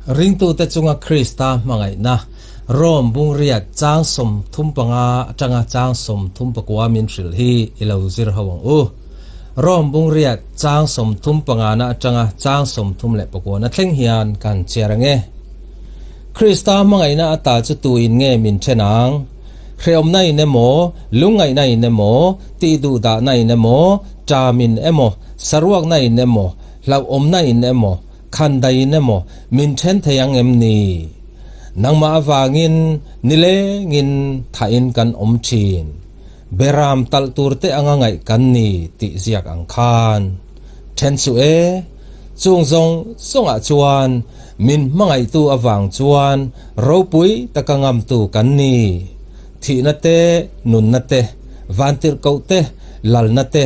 Ringtute chunga Krista hmangaihna, Rom bungriat chang 35 atanga chang 34 min hrilh hi i lo zir ho ang u. Rom bungriat chang 35 na atanga chang 39 na thleng hian kan chhiar ang e. Krista hmangaihna ata chu tu in nge min then ang? Hreawmna in emaw, lungngaihna in emaw, tihduhdahna in emaw, ṭam in emaw, saruakna in emaw, hlauhawmna in emaw, Khandai in emaw min then thei ang em ni? Nangmah avangin nilengin thain kan awm thin. Beram talh tur te anga ngaih kan ni tih ziak ang khan. Then chu e, chung zawng zawngah chuan min hmangaihtu avang chuan ropui taka ngamtu kan ni. Thihna te, nunna te, vantirhkoh te, lalna te,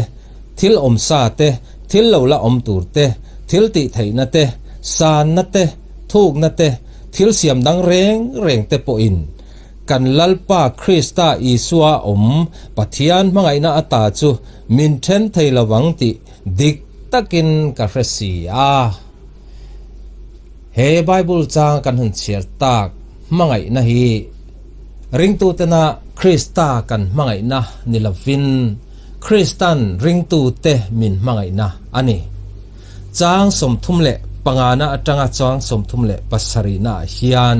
Thil awmsa te, thil lo la awm tur te, thil tih theihna te, sanna te, thukna te, thil siam dang reng reng te pawhin kan Lalpa Krista Isua awm Pathian hmangaihna ata chu min then thei lo vang tih dik takin ka hre si a. He Bible chang kan hun chhiar tak hmangaihna hi ringtutena Krista kan hmangaihna ni lovin Kristan ringtute min hmangaihna a ni. Chang 35 na atanga chang 37 na ah hian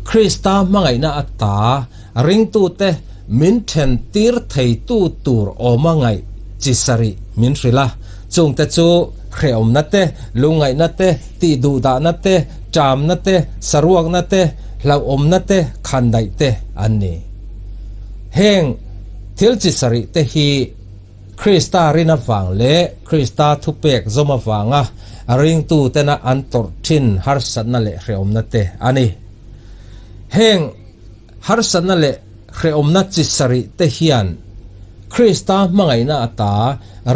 Krista hmangaihna ata ringtute min then tir theitu tur awma ngaih chi sarih min hrilh a, chungte chu hrehawmna te, lungngaihna te, tihduhdahna te, ṭamna te, saruakna te, hlauhawmna te, khandaih te an ni. Heng thil chi sarih te hi Krista rin avang leh Krista thupek zawm avanga ringtutena an tawrh thin harsatna leh hrehawmna te a ni. Heng harsatna leh hrehawmna chi sarih te hian Krista hmangaihna ata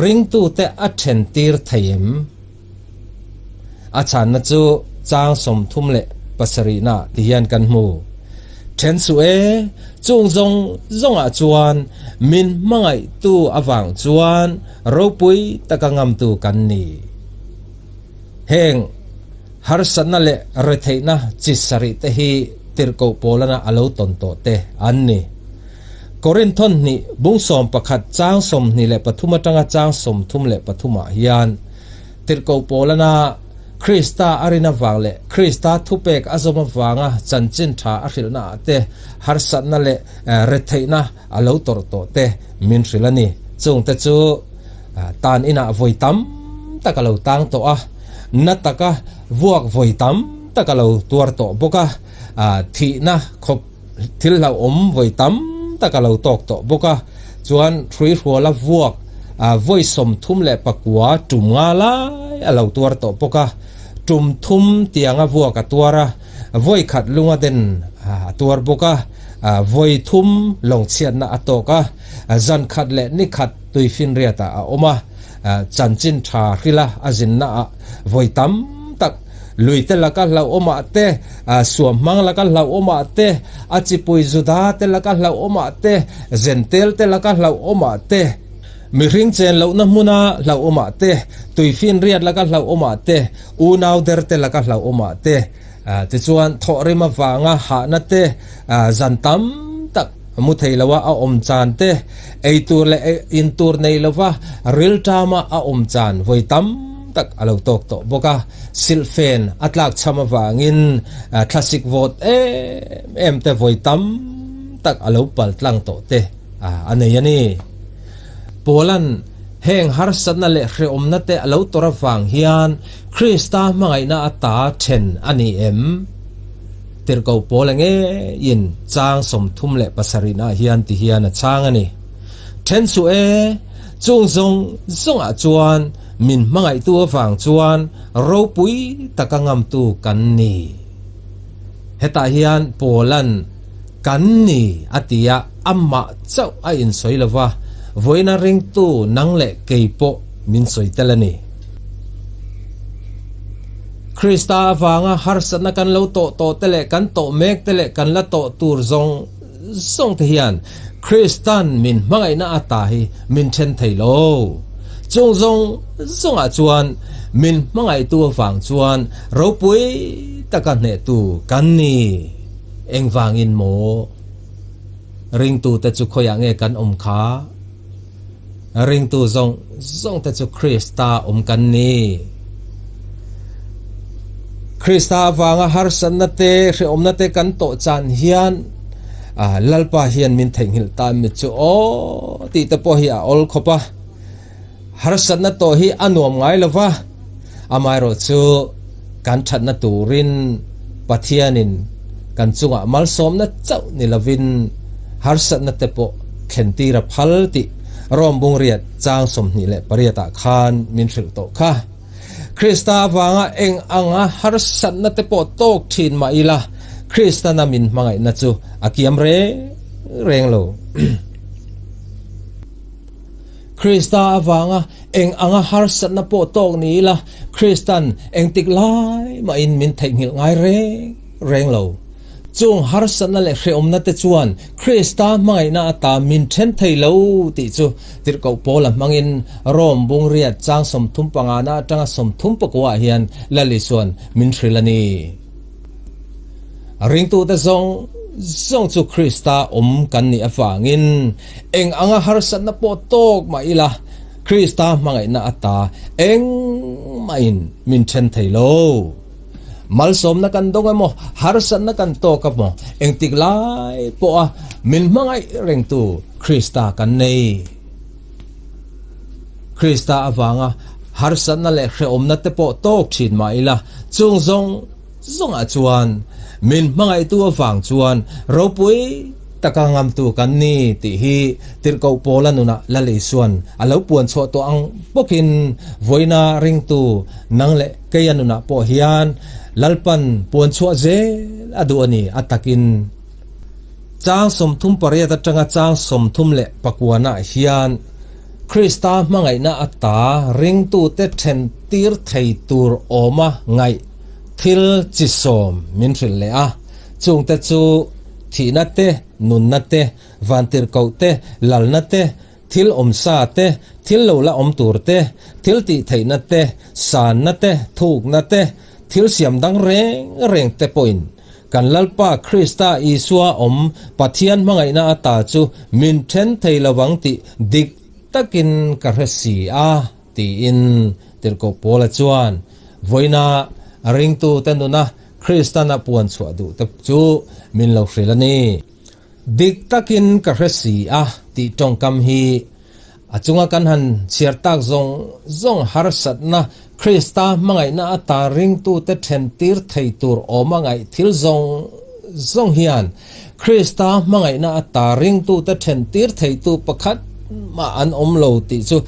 ringtute a then tir thei em? A chhanna chu chang 37 na ti hian kan hmu. Then suh e, chung zawng zawngah chuan min hmangaihtu avang chuan ropui taka ngamtu kan ni. Heng harsatna leh retheihna chi sarih te hi tirhkoh pawlana a lo tawn tawh te an ni. Korinthon hnih bung 11 chang 23 atanga chang 33 ah hian tirhkoh pawlana Krista a rin avang leh Krista thupek a zawm avanga chanchin tha a hrilhna ah te harsatna leh retheihna a lo tawrh tawh te min hrilh a ni. Chungte chu tan inah vawi tam tak a lo tang tawh a, na taka vuak vawi tam tak a lo tuar tawh bawk a, thihna khawp thil hlauhawm vawi tam tak a lo tawk tawh bawk a, chuan hruihruala vuak vawi 39 tum nga lai a lo tuar tawh bawk a, tum thum tianga vuak a tuar a, vawi khat lunga den a tuar bawk a, vawi thum lawngchhiatna a tawk a, zan khat leh ni khat tuifinriat ah a awm a, chanchin tha hrila a zinna ah vawi tam tak lui te laka hlauhawm ah te, suam hmang laka hlauhawm ah te, a chipui Juda te laka hlauhawm ah te, Zentel te laka hlauhawm ah te, mihring chen lohna hmuna hlauhawm ah te, tuifinriat laka hlauhawm ah te, unau der te laka hlauhawm ah te, tichuan thawhrim avanga hahna te, zan tam tak mu thei loa a awm chan te, ei tur leh in tur nei lova rilṭama a awm chan vawi tam tak a lo tawk tawh bawk a. Silhfen a tlak chham avangin thlasik vawt em em te vawi tam tak a lo pal tlang tawh te a nei a ni. Paula'n heng harsatna leh hrehawmna te a lo tawrh avang hian Krista hmangaihna ata then a ni em? Tirhkoh pawl eng ngeiin chang 37 nah hian ti hian a chhang a ni. Then suh e, chung zawng zawngah chuan min hmangaihtu avang chuan ropui taka ngamtu kan ni. Hetah hian Paula'n kan ni a ti a, amah chauh a insawi lo va, vawiina ringtu nang leh kei pawh min sawi tel a ni. Krista avanga harsatna kan lo tawh tawh te leh kan tawh mek te leh kan la tawh tur zawng zawng te hian Kristan min hmangaihna ata hi min then thei lo. Chung zawng zawngah chuan min hmangaihtu avang chuan ropui taka hnehtu kan ni. Engvangin maw? Ringtute chu khawiah nge kan awm kha? Ringtu zawng zawngte chu Krista awm kan ni. Krista avanga harsatna te, hrehawmna te kan tawh chan hian Lalpa hian min theihnghilh ta mi chu aw tih te pawh hi a awl khawp a. Harsatna tawh hi a nuam ngai lo va, amaherawh chu kan thatna turin Pathianin kan chungah malsawmna chauh ni lovin harsatna te pawh thlen tir a phal tih Rom bungriat chang 28 ah khan min hrilh tawh kha. Krista avanga eng anga harsatna te pawh tawk thin mah ila, Kristana min hmangaihna chu a kiam reng reng lo. Krista avanga eng anga harsatna pawh tawk ni ila, Kristan engtik lai mahin min theihnghilh ngai reng reng lo. Chung harsatna leh hrehawmna te chuan Krista hmangaihna ata min then thei lo tih chu Tirhkoh Paula hmangin Rom bungriat chang 35 na atanga 34 ah hian Lal Isuan min hrilh a ni. Ringtute zawng zawng chu Krista awm kan nih avangin eng anga harsatna pawh tawk mah ila Krista hmangaihna ata engmahin min then thei lo. Malsawmna kan dawng emaw, harsatna kan tawk emaw, engtik lai pawha min hmangaih rengtu Krista kan nei. Krista avanga harsatna leh hrehawmna te pawh tawk thin mah ila, chung zawng zawngah chuan min hmangaihtu avang chuan ropui taka ngamtu kan ni tih hi Tirhkoh Paula nunah Lal Isuan a lo puan chhuah tawh ang bawkin vawiina ringtu nang leh Kei a nunah pawh hian Lalpan puan chhuah zel a duh a ni, a takin. Chang 38 atanga chang 39 ah hian Krista hmangaihna ata ringtute then tir thei tur awma ngaih thil chi sawm min hrilh leh a, chungte chu thihna te, nunna te, vantirhkoh te, lalna te, Thil awmsa te, thil lo la awm tur te, thil tih theihna te, sanna te, thukna te, thil siam dang reng reng te pawhin kan Lalpa Krista Isua awm Pathian hmangaihna ata chu min then thei lovang tih dik takin ka hre si a, tiin Tirhkoh Paula chuan vawiina ringtute nuna Kristana puan chhuah duh te chu min lo hrilh a ni. Dik takin ka hre si a tih tawngkam hi a chunga kan han chhiar tak zawng zawng harsatna Krista hmangaihna ata ringtute then tir thei tur awma ngaih thil zawng zawng hian Krista hmangaihna ata ringtute then tir theitu pakhat mah an awm lo tih chu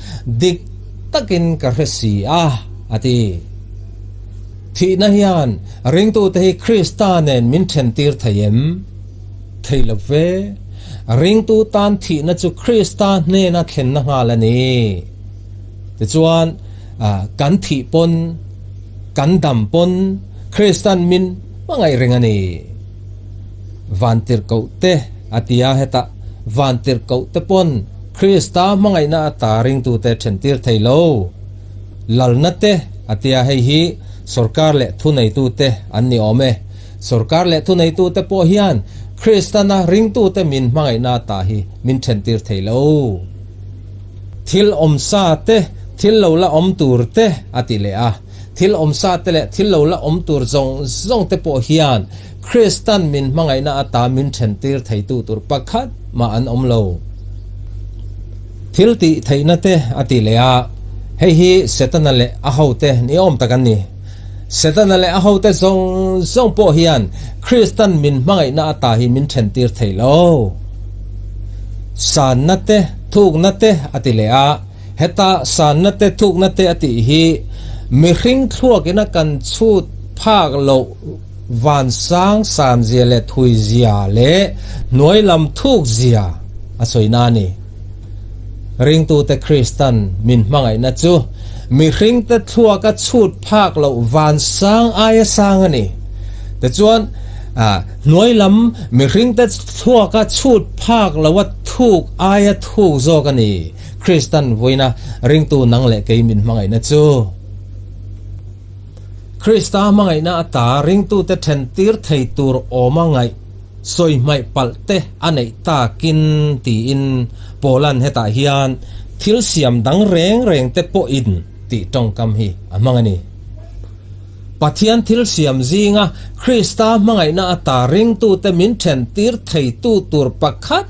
dik takin ka hre si a, a ti. Thihna hian ringtute hi Krista nen min then tir thei em? Thei lo ve. Ringtu tan thihna chu Krista hnena thlenna nghal a ni. Tichuan, kan thih pawn, kan dam pawn Kristan min hmangaih reng a ni. Vantirhkoh te a ti a, hetah vantirhkoh te pawn Krista hmangaihna ata ringtute thentir thei lo. Lalna te a ti a, hei hi sorkar leh thuneitute an ni awm e. Sorkar leh thuneitute pawh hian Kristana ringtute min hmangaihna ta hi min thentir thei lo. Thil awmsa te, thil lo la awm tur te a ti leh a. Thil awmsa te leh thil lo la awm tur zawng zawng te pawh hian Kristan min hmangaihna ata min thentir theitu tur pakhat mah an awm lo. Thil tih theihna te a ti leh a, hei hi Setana leh a hote ni awm tak an ni. Setana leh a hote zawng zawng pawh hian Kristan min hmangaihna ata hi min thentir thei lo. Sanna te, thukna te a ti leh a, heta sanna te, thukna te a tih hi mihring thluakin a kan chhut phak loh vansang sanzia leh thuizia leh hnuai lam thukzia a sawina a ni. Ringtute Kristan min hmangaihna chu mihringte thluaka chhut phak loh vansang aia sang a ni. Tichuan, hnuai lam mihringte thluaka chhut phak loha thuk aia thuk zawk a ni, Kristan vawiina ringtu nang leh kei min hmangaihna chu. Krista hmangaihna ata ringtute then tir thei tur awma ngaih sawi hmaih palh te a neih takin tiin Paula'n hetah hian thil siam dang reng reng te pawhin tih tawngkam hi a hmang a ni. Pathian thil siam zinga Krista hmangaihna ata ringtute min then tir theitu tur pakhat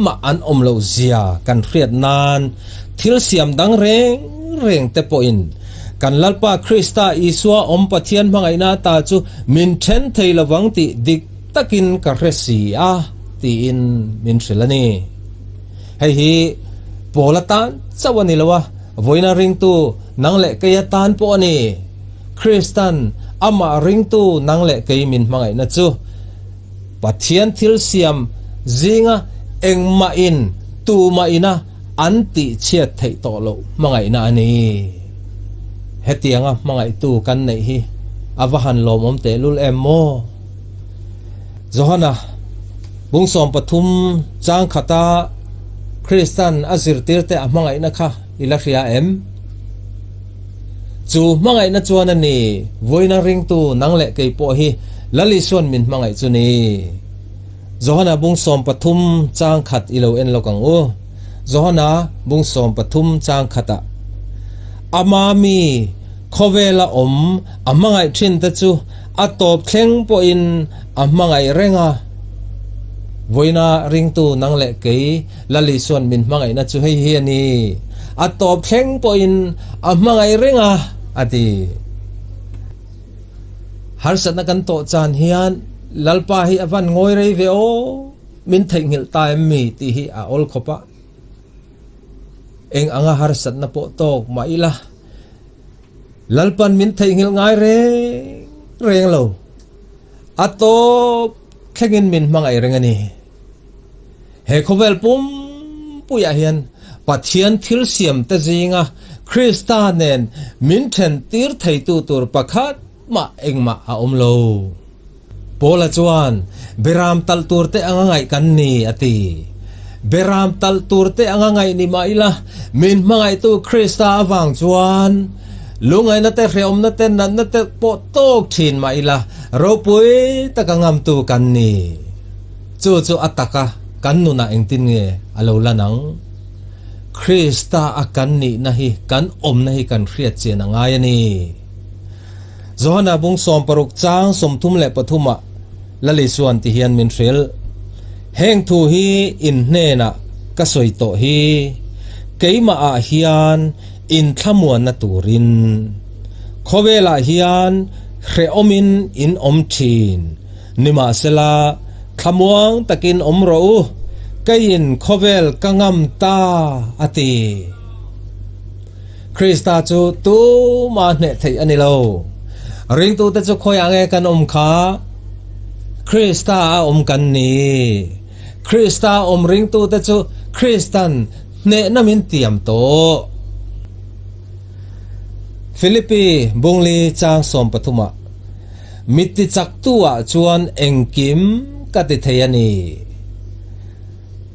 mah an awm loh zia kan hriat nan thil siam dang reng reng te pawhin kan Lalpa Krista Isua awm Pathian hmangaihna ata chu min then thei lovang tih dik takin ka hre si a tiin min hrilh a ni. Hei hi Paul atan chauh a ni lo a, vawiina ringtu nang leh kei atan pawh a ni. Kristan amah ringtu nang leh kei min hmangaihna chu Pathian thil siam zinga engmahin tumahina an tihchhiat theih tawh loh hmangaihna a ni. Hetianga hmangaihtu kan neih hi a va han lawmawm tehlul em maw? Johana bung 13 chang khata Kristan a zirtirte a hmangaihna kha i la hria em? Chu hmangaihna chuan a ni, vawiina ringtu nang leh kei pawh hi Lal Isuan min hmangaih chu ni. Johana bung 13 chang khat i lo en lawk ang u. Johana bung 13 chang khatah, Ama mi khawvela awm a hmangaih thin te chu a tawp thleng pawhin a hmangaih reng a. Vawiina ringtu nang leh kei Lal Isuan min hmangaihna chu hei hi a ni, a tawp thleng pawhin a hmangaih reng a, a ti. Harsatna kan tawh chan hian Lalpa hi a van ngawi rei ve aw, min theihnghilh ta em mi tih hi a awl khawp a. Eng anga harsatna pawh tawk mah ila, Lalpan min theihnghilh ngai reng reng lo, a tawp thlengin min hmangaih reng a ni. He khawvel pumpuiah hian Pathian thil siamte zinga Krista nen min then tir theitu tur pakhat mah engmah a awm lo. Paula chuan, Beram talh turte anga ngaih kan ni, a ti. Beram talh turte anga ngaih ni mah ila, min hmangaihtu Krista avang chuan lungaihna te, hrehawmna te, natna te pawh tawk thin mah ila, ropui taka ngamtu kan ni. Chu chu a taka kan nunah engtin nge a lo lan ang? Krista a kan nihna hi kan awmna hi kan hriat chian a ngai a ni. Johana bung 16 chang 33 ah Lal Isuan ti hian min hrilh, Heng thu hi in hnenah ka sawi tawh hi, keimah ah hian in thlamuanna turin khawvelah hian hrehawmin in awm thin. Nimahsela, thlamuang takin awm rawh u, keiin khawvel ka ngam ta, a ti. Krista chu tuma hneh theih a ni lo. Ringtute chu khawiah nge kan awm kha? Krista a awm kan ni. Krista a awm ringtute chu Kristan hnehna min tiam tawh. Philippi bungli chang 13 ah. Mi tichaktu-ah chuan engkim ka ti thei a ni.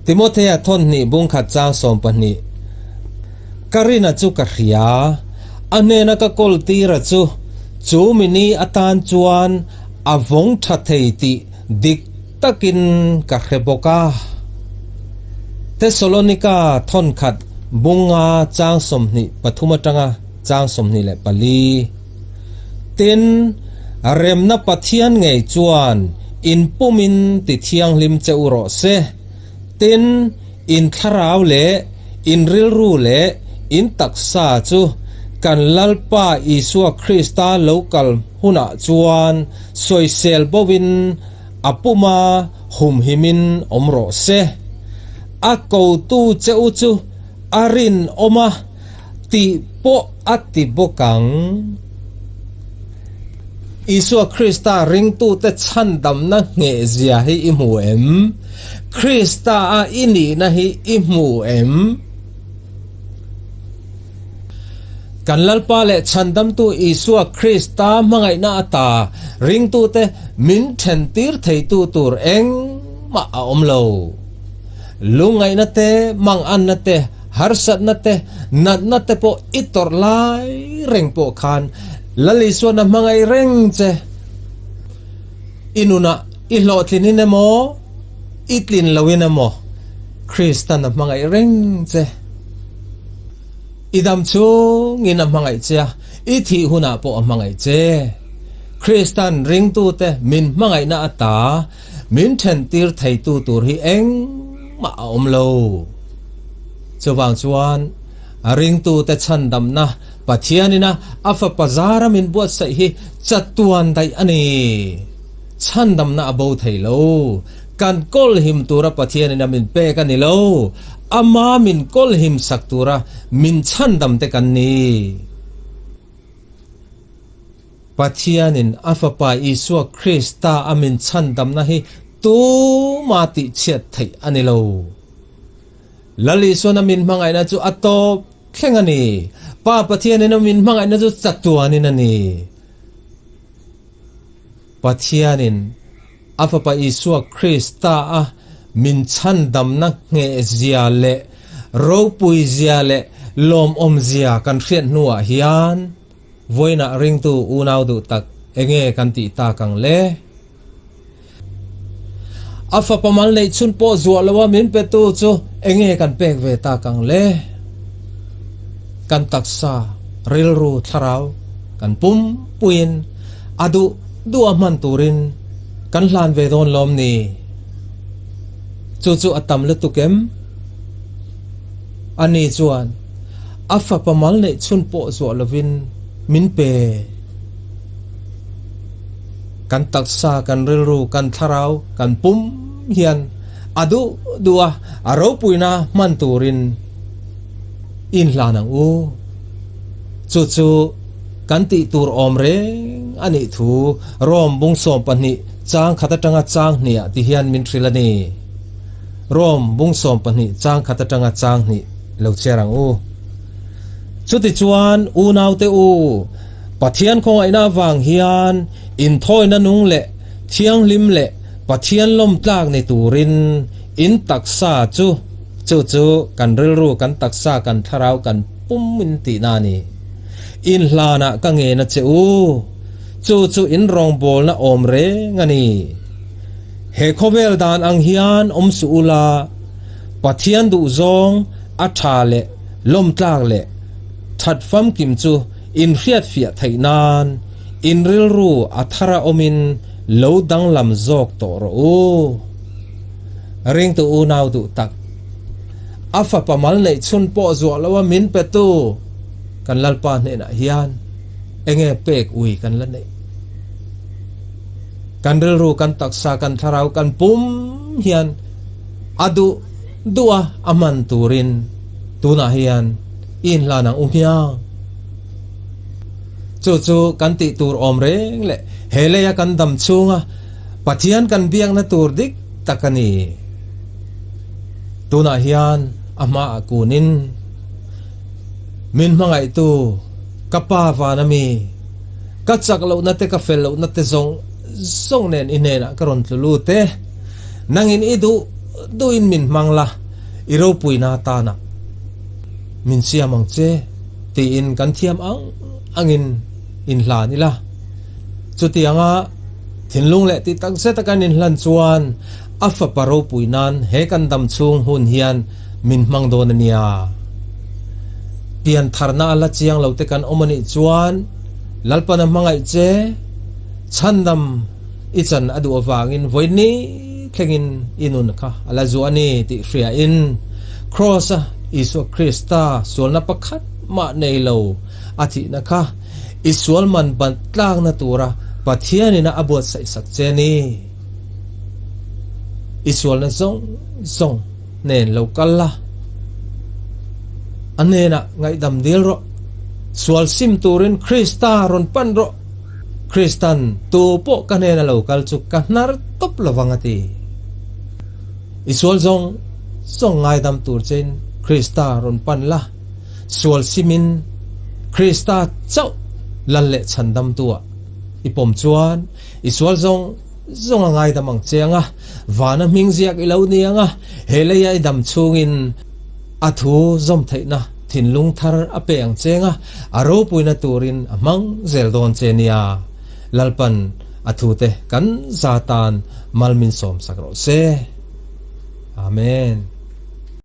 Timothea thawnhnih bungkhat chang 12, Ka rina chu ka hria, a hnena ka kawl tira chu chu mi ni atan chuan a vawng tha thei tih dik takin ka hre bawk a. Thesalonika thawnkhat bunga chang 23 atanga chang 24. Tin, remna Pathian ngei chuan in pumin ti thianghlim che u rawh se. Tin, in thlarau leh in rilru leh in taksa chu kan Lalpa Isua Krista lo kal hunah chuan sawisel bovin a puma humhimin awm rawh se. A kotu che u chu a rinawm a. Tih pawh a ti bawk ang. Isua Krista ringtute chhandamna nghehzia hi i hmu em? Krista a i nihna hi i hmu em? Kan Lalpa leh Chhandamtu Isua Krista hmangaihna ata ringtute min thentir theitu tur engmah a awm lo. Lungngaihna te, manganna te, Harsatna te, natna te pawh i tawrh lai reng pawh khan. Lal Isuan a hmangaih reng che. I nunah i hlawhtlinin emaw, i tlin loin emaw, Kristan a hmangaih reng che. I dam chungin a hmangaih che a, i thih hunah pawh a hmangaih che. Kristan ringtute min hmangaihna ata min thentir theitu tur hi engmah a awm lo. Chuvang chuan ringtute chhandamna Pathianina a Fapa zara min buatsaih hi chatuan daih a ni. Chhandamna a bo thei lo. Kan kawl him tura Pathianina min pek a ni lo. Ama min kawl him sak tura min chhandam te kan ni. Pathianin a Fapa Isua Krista a min chhandamna hi tuma tihchhiat theih a ni lo. Lal Isuan a min hmangaihna chu a tawp thleng a ni. Pa Pathianin a min hmangaihna chu chatuanin a ni. Pathianin a Fapa Isua Krista a min chhandamna nghehzia leh ropuizia leh lawmawmzia kan hriat hnuah hian vawiinah ringtu unau duh tak enge kan tih tak ang le? A fapa mal neih chhun pawh zuah loa min petu chu enge kan pek ve tak ang le? Kan taksa, rilru, thlarau kan pum puiin a duh duh a hman turin kan hlan ve dawn lawm ni? Chu chu a tam lutuk em? Ani chuan a fapa mal neih chhun pawh zuah lovin min pe. Kan taksa, kan rilru, kan thlarau, kan pum hian a duh duh a, a ropuina hman turin inhlan ang u. Chu chu kan tih tur awm reng a nih thu Rom bung 12 chang khat atanga chang hnih ah ti hian min hrilh a ni. Rom bung 12 chang khat atanga chang hnih lo chhiar ang u. Chutichuan unaute u, Pathian khawngaihna avang hian inthawina nung leh thianghlim leh Pathian lawmtlak ni turin in taksa chu, chu chu kan rilru, kan taksa, kan thlarau, kan pum in tihna a ni. Inhlanah ka ngen a che u, chu chu in rawngbawlna awm reng a ni. He khawvel dan ang hian awm suh ula, Pathian duhzawng a tha leh lawmtlak leh that famkim chu inhriatfiah theih nan in rilru a thar a awmin lo danglam zawk tawh rawh u. Ringtu unau duh tak, a fapa mal neih chhun pawh zuah lo a min petu kan Lalpa hnenah hian enge pek ui kan la neih? Kan rilru, kan taksa, kan thlarau, kan pum hian a duh duh a a hman turin tunah hian i inhlan ang u hmiang. Chu chu kan tih tur awm reng leh he leia kan dam chhunga Pathian kan biakna tur dik tak a ni. Tunah hian a hmaah kunin min hmangaihtu ka Pa van ami, ka chak lohna te ka fel lohna te zawng zawng nen i hnenah ka rawn tlu lut e. Nangin i duh duhin min hmang la, i ropuina atana min siam ang che tiin kan thiam ang angin inhlan ila. Chutianga thinlung leh tih tak zeta kan inhlan chuan a fapa ropui nan he kan dam chhung hun hian min hmang dawn a nia. Pian tharna a la chiang lo te kan awm a nih chuan Lalpana hmangaih che chhandam i chan a duh avangin vawiin thlengin i nun kha a la zuah a ni tih hriain Kraws-a Isua Krista sualna pakhat mah nei lo a thihna kha i sual man ban tlakna tura Pathianina a buatsaih sak che a ni. I sualna zawng zawng nen lo kal la, a hnenah ngaihdam dil rawh. Sual sim turin Krista rawn pan rawh. Kristan, Tu pawh ka hnena lo kal chu ka hnar tawp lovang a ti. I sual zawng zawng ngaidam tur chein Krista rawn pan la, sual simin Krista chauh lal leh chhandamtuah i pawm chuan i sual zawng zawng a ngaidam ang che ang a, vana hming ziak i lo ni ang a, he leia i dam chhungin a thu zawm theihna. Thinlung thar a pe ang cheng a, a ropuina turin a hmang zel dawn che nia. Lalpan a thute kan za tan mal min sawmsak rawh se. Amen.